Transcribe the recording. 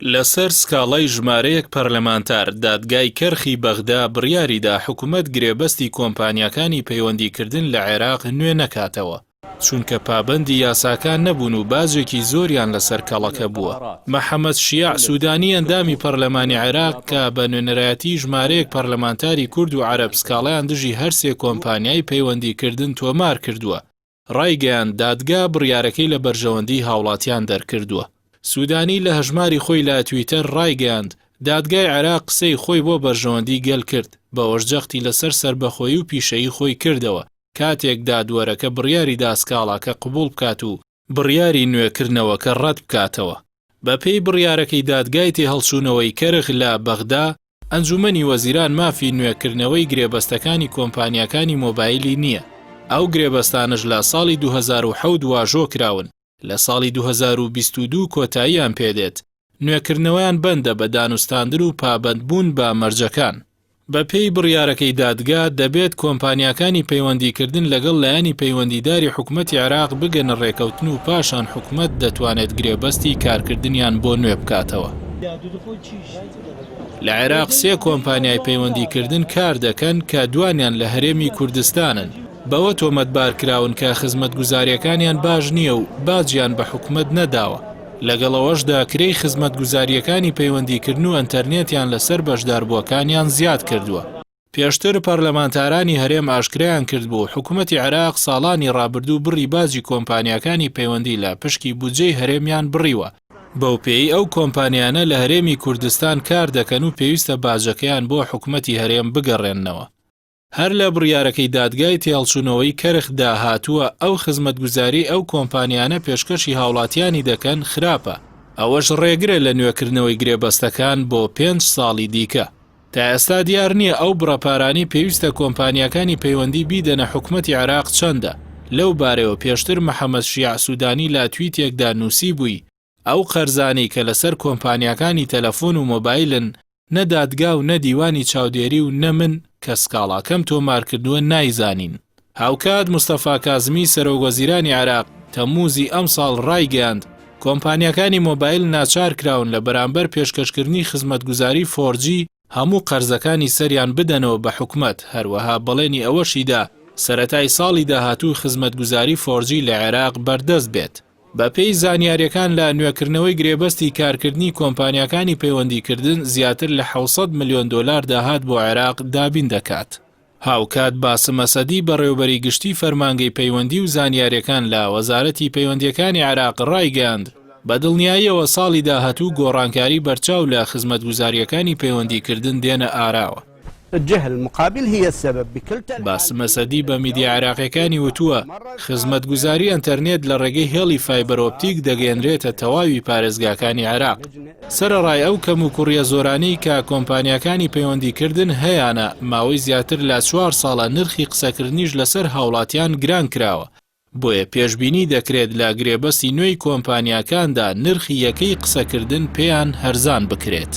لەسەر سکاڵای ژمارەیەک پەرلەمانتار، دادگای کەرخی بەغدا بڕیاریدا حکومەت گرێبەستی کۆمپانیاکانی پەیوەندیکردن لە عێراق نوێ نەکاتەوە، چونکە پابەندی یاساکان نەبوون و باجێکی زۆریان لەسەر کەڵەکە بووە. محەمەد شیاع سودانی ئەندامی پەرلەمانی عێراق کە بە نوێنەرایەتی ژمارەیەک پەرلەمانتاری کورد و عەرەب سکاڵایان دژی هەرسێ کۆمپانیای پەیوەندیکردن تۆمارکردووە، ڕایگەیاند، دادگا بڕیارەکەی لە بەرژەوەندیی هاوڵاتیان دەرکردووە. سودانی لە هەژماری خۆی لە تویتەر ڕایگەیاند، دادگای عێراق قسەی خۆی بۆ بەرژەوەندیی گەل کرد، بەوەش جەختی لەسەر سەربەخۆیی و پیشەیی خۆی کردەوە، کاتێک دادوەرەکە بڕیاری دا سکاڵاکە قبوڵ بکات و بڕیاری نوێکردنەوەکە ڕەت بکاتەوە. بەپێی بڕیارەکەی دادگای تێهەڵچوونەوەی کەرخ لە بەغدا، ئەنجوومەنی وەزیران مافی نوێکردنەوەی گرێبەستەکانی کۆمپانیاکانی مۆبایلی نییە، ئەو گرێبەستانەش لە ساڵی 2007 واژۆ کراون، لە ساڵی 2022 کۆتاییان پێدێت، نوێکردنەوەیان بەندە بە دانوستاندن و پابەندبوون بە مەرجەکان. بەپێی بڕیارەکەی دادگا، دەبێت کۆمپانیاکانی پەیوەندیکردن لەگەڵ لایەنی پەیوەندیداری حکومەتی عێراق بگەنە رێکەوتن و پاشان حکومەت دەتوانێت گرێبەستی کارکردنیان بۆ نوێ بکاتەوە. لە عێراق سێ کۆمپانیای پەیوەندیکردن کار دەکەن کە دوانیان لە هەرێمی کوردستانن، بەوە تۆمەتبارکراون کە خزمەتگوزارییەکانیان باش نییە و باجیان بە حکومەت نەداوە. لەگەڵ ئەوەشدا کرێی خزمەتگوزارییەکانی پەیوەندیکردن و ئەنتەرنێتیان لەسەر بەشداربووەکانیان زیاد کردووە. پێشتر پەرلەمانتارانی هەرێم ئاشکرایان کردبوو، حکومەتی عێراق ساڵانی ڕابردوو بڕی باجی کۆمپانیاکانی پەیوەندی لە پشکی بودجەی هەرێمیان بڕیوە، بەوپێیەی ئەو کۆمپانیانە لە هەرێمی کوردستان کار دەکەن و پێویستە باجەکەیان بۆ حکومەتی هەرێم بگەڕێننەوە. هەر لە بڕیارەکەی دادگای تێهەڵچوونەوەی کەرخ دا هاتووە، ئەو خزمەتگوزاریەی ئەو کۆمپانیانە پێشکەشی هاوڵاتیانی دەکەن خراپە، ئەوەش ڕێگرە لە نوێکردنەوەی گرێبەستەکان بۆ پێنج ساڵی دیکە. تا ئێستا دیار نییە ئەو بڕە پارانەی پێویستە کۆمپانیاکانی پەیوەندی بیدەنە حکومەتی عێراق چەندە، لەو بارەیەوە پێشتر محەمەد شیاع سودانی لە تویتێکدا نووسیبووی، ئەو قەرزانەی کە لەسەر کۆمپانیاکانی تەلەفۆن و مۆبایلن، نە دادگا و نە دیوانی چاودێری و نە من کە سکاڵاکەم تۆمارکردووە نایزانین. هاوکات مستەفا کازمی سەرۆکوەزیرانی عێراق تەمموزی ئەمساڵ رایگەیاند، کۆمپانیاکانی مۆبایل ناچارکراون لە بەرامبەر پێشکەشکردنی خزمەتگوزاری فۆرجی هەموو قەرزەکانی سەریان بدەنەوە بە حکومەت، هەروەها بەڵێنی ئەوەشیدا سەرەتای ساڵی داهاتوو خزمەتگوزاری فۆرجی لە عێراق بەردەست بێت. بەپێی زانیارییەکان لە نوێکردنەوەی گرێبەستی کارکردنی کۆمپانیاکانی پەیوەندیکردن زیاتر لە 700 ملیۆن دۆلار داهات بۆ عێراق دابین دەکات. هاوکات باسم ئەسەدی بەڕێوەبەری گشتی فەرمانگەی پەیوەندی و زانیارییەکان لە وەزارەتی پەیوەندییەکانی عێراق ڕایگەیاند، بە دڵنیاییەوە ساڵی داهاتوو گۆڕانکاری بەرچاو لە خزمەتگوزارییەکانی پەیوەندیکردن دێنە ئاراوە. باسم ئەسەدی بە میدیا عێراقییەکانی وتووە، خزمەتگوزاری ئەنتەرنێت لە ڕێگەی هێڵی فایبەرئۆپتیک دەگەیەنرێتە تەواوی پارێزگاکانی عێراق. سەرەڕای ئەو کەموکوڕییە زۆرانەی کە کۆمپانیاکانی پەیوەندیکردن هەیانە، ماوەی زیاتر لە چوار ساڵە نرخی قسەکردنیش لەسەر هاوڵاتیان گران کراوە، بۆیە پێشبینی دەکرێت لە گرێبەستی نوێی کۆمپانیاکاندا نرخی یەکەی قسەکردن پێیان هەرزان بکرێت.